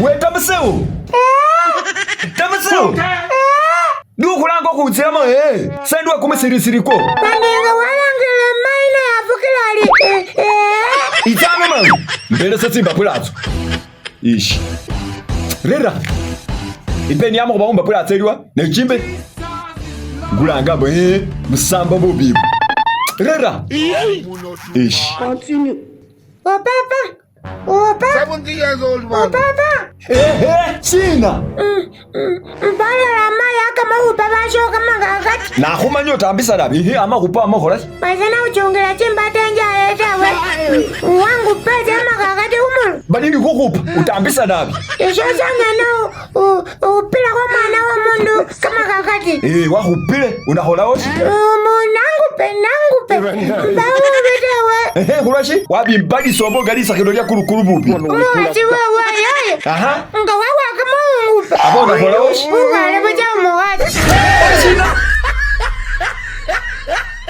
We tamusewo. Tamusewo. Ndiukhulanga okhutsiramo ee sendwa kumisirisiri kwo. Mandinga walangile maina yafukila ali Itsano mangu. Mbelesa tsimbapula tso. Ishi. Rera. Ipeni yamo khuba khumbapula tseliwa nechimbe. Ngulanga mbo ee musamba bubibu. Rera. Ishi. O papa. O papa. 70 years old O man. papa. Ehe, china. Mbalala maya kama upa basho kama kakati. Nakhumanya otambisa nabi. Ehe, amakhupa amakhola. Masana uchungila chimbata njaye tawe. Wangu pesa makakati umulu. Balili khukhupa utambisa nabi. Isho sangana upila kwa mwana wa mundu kama kakati. Eh, wakhupile unakhola oshi. Nangupe nangupe. Mbawo bitawe. Ehe, khulwashi wabimba lisombo nga lisakhilo lya kulukulu bubi. Umukhasi wewe yaye. Aha. Nga